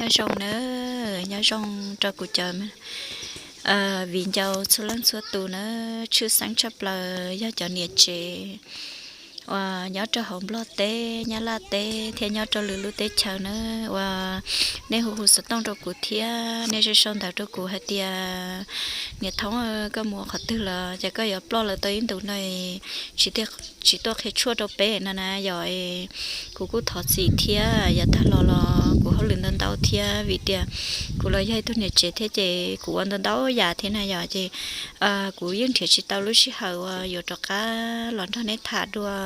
Nyob zoo nawb, nyob zoo rau kuv cov viv ncaus txhua leej txhua tus nawb, tshwj xeeb tshaj plaws yog cov niam tsev uas nyob rau hauv Nplog teb, Nyab Laj teb thiab nyob rau lwm lub teb chaws nawb uas nej hu hu xov tooj rau kuv thiab nej sau sau ntawv rau kuv hais tias, niam Thoob, koj mus qhov twg los ces koj yuav ploj lawm tau ib ntus no, tsis tuaj qhia tshuaj rau peb no na yom. Kuv kuj thov txim thiab, yav tag los los kuv hauj lwm ntau ntau thiab vim tias kuv los yog ib tug niam tsev thiab ces kuv ua ntau ntau yam thiab na yom, ces kuv yeej nrhiav tsis tau lub sij hawm uas yuav rov qab los nrog nej tham dua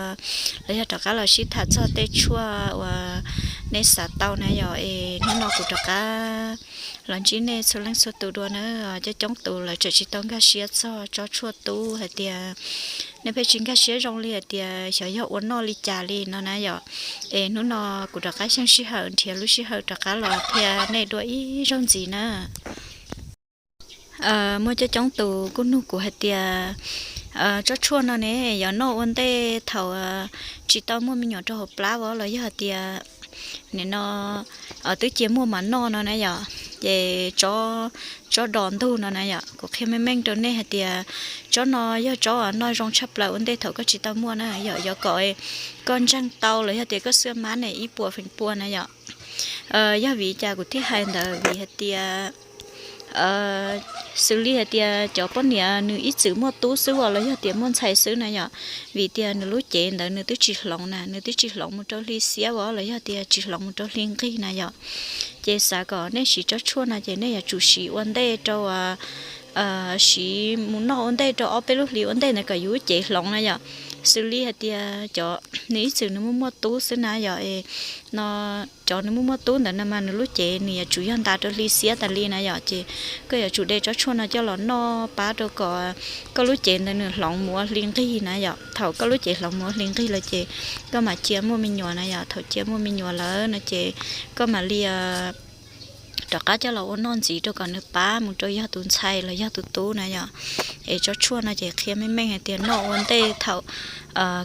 los yog rov qab los sib tham txog tej tshuaj uas nej xav tau na yom. Es hnub no kuv rov qab los ntsib nej txhua leej txhua tus dua na, coob coob tus lawv tseem tsis tau nkag siab txog tsob tshuaj tub hais tias nej pheej tsis nkag siab zoo li hais tias xyov yog ua noj li cas li no na yom. Es hnub no kuv rov qab xyeej sij hawm nrhiav lub sij hawm rov qab los qhia nej dua ib zaug ntxiv na. Muaj coob coob tus kuj nug kuv hais tias tsob tshuaj no ne yuav noj ua ntej thaum tsis tau muaj me nyuam rau hauv plab los yog hais tias nim no twb cia muaj mas noj no na yom, ces tsob dos ntug no na yom. Kuv qhia meej meej rau nej hais tias tsob no yog tsob noj zoo tshaj plaws ua ntej thaum koj tsis tau muaj na yom, yuav kom koj ntseeg tau los yog tias koj xwb mab ne ib puas feem pua na yom. Yog vim li cas kuv thiaj hais ntawd? Vim hais tias xws li hais tias cov poj niam nws ib txwm muaj tub xwb los yog tias muaj ntxhais xwb na yom, vim tias nws lub cev ntawd nws twb tsis hloov na, nws twb tsis hloov mus rau hli xiab los yog tias tsis hloov mus rau hli nqig na yom. Ces xav kom nej siv tsob tshuaj no ces nej yuav tsum siv ua ntej rau siv mus noj ua ntej rau ob peb lub hlis ua ntej ntawd kom yus lub cev hloov na yom. Xws li hais tias cov nws ib txwm nws muaj muaj tub xwb na yom, no cov nws muaj muaj tub ntawd no mas nws lub cev nws yuav tsum yog nta rau hli xiab tas li na yom, ces koj yuav tsum de tsob tshuaj no coj los noj pab rau kom koj lub cev ntawd nws hloov mus ua hli nqig na yom. Thaum koj lub cev hloov mus ua hli nqig lawm ces koj mam cia muaj me nyuam na yom. Thaum cia muaj me nyuam lawm no ces koj mam li rov qab coj los ua noj ntxiv rau kom nws pab mus rau yog tus ntxhais los yog tus tub na yom. Es tsob tshuaj no ces qhia meej meej hais tias noj ua ntej thaum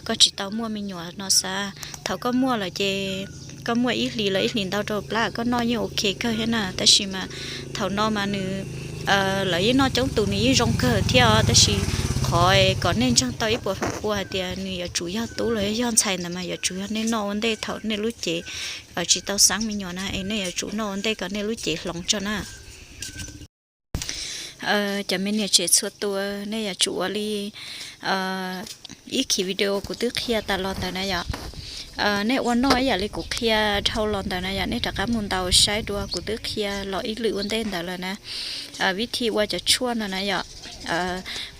koj tsis tau muaj me nyuam no xav. Thaum koj muaj lawm ces koj muaj ib hlis los ib hlis ntau rau plab koj noj yeej ok kawg thiab na, tab sis mas thaum no mas nws lawv yeej noj coob tus nws yeej zoo kawg thiab os, tab sis qhov kom nej ntseeg tau ib puas feem pua hais tias nws yuav tsum yog tub los yog ntxhais ntawd mas yuav tsum yog nej noj ua ntej thaum nej lub cev tsis tau xeeb me nyuam na, es nej yuav tsum noj ua ntej kom nej lub cev hloov tso na. Cov me niam tsev txhua tus, nej yuav tsum ua li ib khiv video kuv twb qhia tas los ntawd na yom. Nej ua noj ib yam li kuv qhia dhau los ntawd na yom, nej rov qab mus ntaus saib dua, kuv twb qhia los ib lwm ua ntej ntawd lawm na. Vib thi ua cov tshuaj no na yom,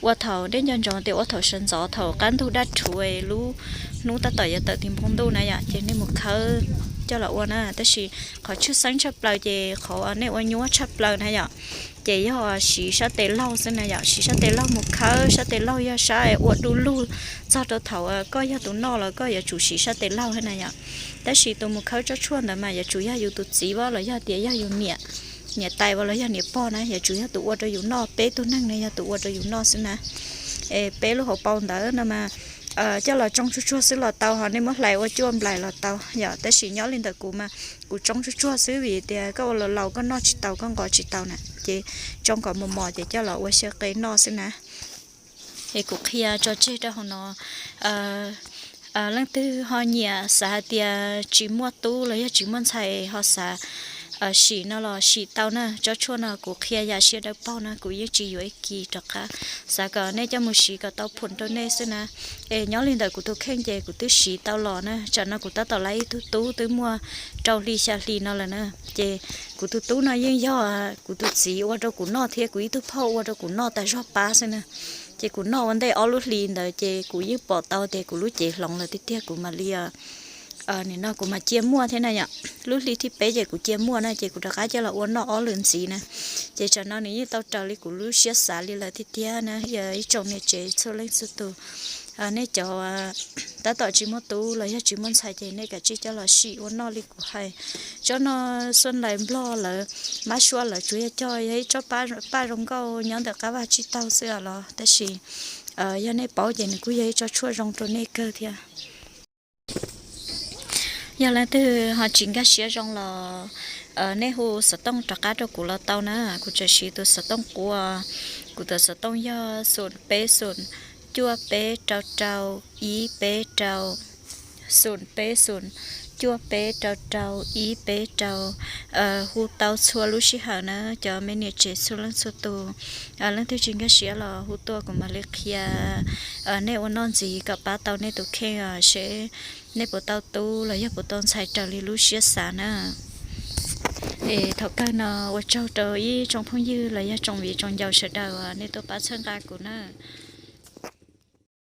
ua thaum deb nco ntsoov tias ua thaum sawv ntxov thaum qab ntug daj rhuv lub hnub tab tom yuav tawm tim npoo ntuj na yom, ces nej mus khawb coj los ua na. Tab sis qhov tshwj xeeb tshaj plaws ces qhov nej ua nyuaj tshaj plaws na yom, ces yog siv sab tes laug xwb na yom. Siv sab tes laug mus khawb, sab tes laug yog sab ua du lug txog rau thaum koj yog tus noj los koj yuav tsum siv sab tes laug thiab na yom. Tab sis tus mus khawb tsob tshuaj ntawd mas yuav tsum yog yus tus txiv los yog tias yog yus niam, niam tais los yog niam pog na, yuav tsum yog tus ua rau yus noj, peb tug neeg na yog tus ua rau yus noj xwb na. Es peb lub hauv paus ntawd no mas coj los tsoo tsuag tsuag xwb los tau, ho nej muab hlais ua cuaj nplais los tau yom. Tab sis nyob li ntawm kuv mas kuv tsoo tsuag tsuag xwb vim tias koj ua laus laus koj noj tsis tau koj nqos tsis tau na, ces tsoo kom mos mos ces coj los ua xyaw qe noj xwb na. Es kuv qhia tso tseg rau hauv no. Leej twg ho nyiam xav hais tias tsis muaj tub los yog tsis muaj ntxhais ho xav sim no los sim tau na. Tsob tshuaj no kuv qhia yam siab dawb paug na, kuv yeej tsis yuav ib kis rov qab, xav kom nej coj mus siv kom tau phoom rau nej xwb na. Es nyob li ntawm kuv tus kheej ces kuv twb siv tau los na, tsam no kuv tab tom lab ib tug tub twb muaj rau hli xya hli no lawm na. Ces kuv tus tub no yeej yog kuv tus txiv ua rau kuv noj thiab kuv ib tug phauj ua rau kuv noj tas zog pab xwb na. Ces kuv noj ua ntej ob lub hli ntawd ces kuv yeej pom tau tias kuv lub cev hloov lawm tiag tiag, kuv mam li nim no kuv mam cia muaj thiab na yom. Lub hli thib peb ces kuv cia muaj na, ces kuv rov qab coj los ua noj ob lwm ntxiv na. Ces tsam no nws yeej tau raws li kuv lub siab xav li lawm tiag tiag na. Yog ib tsoom niam tsev txhua leej txhua tus, nej cov tab tom tsis muaj tub los yog tsis muaj ntxhais ces nej kav tsij coj los sim ua noj li kuv hais. Tsob no xuaj lais Nplog lawv mab suab lawv tsuas yog cog yog ib tsob paj zoo nkauj nyob ntawm qab vaj tsib taug xwb los, tab sis yog nej paub ces nws kuj yog ib tsob tshuaj zoo rau nej kawg thiab. Yog leej twg ho tsis nkag siab zoo los nej hu xov tooj rov qab rau kuv los tau na. Kuv tseem siv tus xov tooj qub, kuv tus xov tooj yog xoom peb xoom cuaj peb rau rau ib peb rau, xoom peb xoom cuaj peb rau rau ib peb rau. Hu tau txhua lub sij hawm na cov me niam tsev txhua leej txhua tus. Leej twg tsis nkag siab los hu tuaj kuv mam li qhia nej ua noj ntxiv kom pab tau nej tus kheej os, seb nej puas tau tub los yog puas tau ntxhais raws li lub siab xav na. Es thaum kawg no ua tsaug rau ib tsoom phooj ywg los yog tsoom viv tsoom ncaus sawv daws uas nej tuaj pab txhawb nqa kuv na.